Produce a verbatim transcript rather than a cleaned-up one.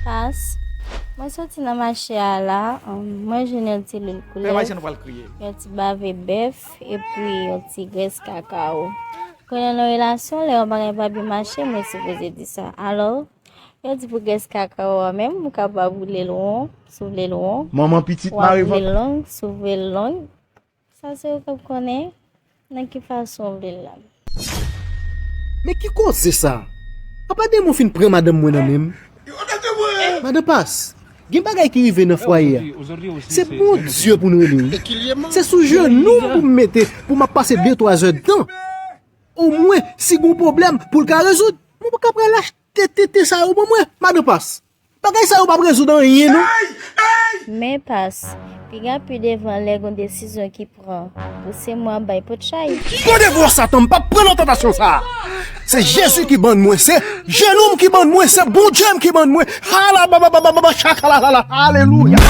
Pas. Mwen soti nan mache a la, um, mwen jwenn yon ti lwil koulèv, yon ti bave bèf, epi yon ti grès kakawo. Konnen nan relasyon, lè yon bagay pa byen mache, mwen sipoze di sa. Alò, yo di pou grès kakawo a menm, ou kapab boule l won, si w vle l won. Manman pitit mare vant. Ou ap boule l long, si w vle l long. Sa se ou k ap konnen nan ki fason w vle l la. Men ki koze sa? Apa demen w fin pran madanm mwen nan men m? Madan Pas, gen bagay ki rive nan fwaye a. Se Bondye pou n rele wi. Se sou jenou m pou m mete, pou m ap pase de twa zè d tan. Omwen, si gon pwoblèm pou l ka rezoud, mwen pa ka pral achte tete sa yo ban mwen, Madan Pas. Bagay sa yo p ap rezoud anyen non. Men Pas, piga pi devan lè gon desizyon ki pran, pou se mwen ap bay potchay. Gode vwa Satan, m p ap pran nan tantasyon sa. Se Jezi ki bann mwen, se jenou m ki bann mwen, se Bondye m ki bann mwen. Hala baba baba baba chakala hala. Alelouya.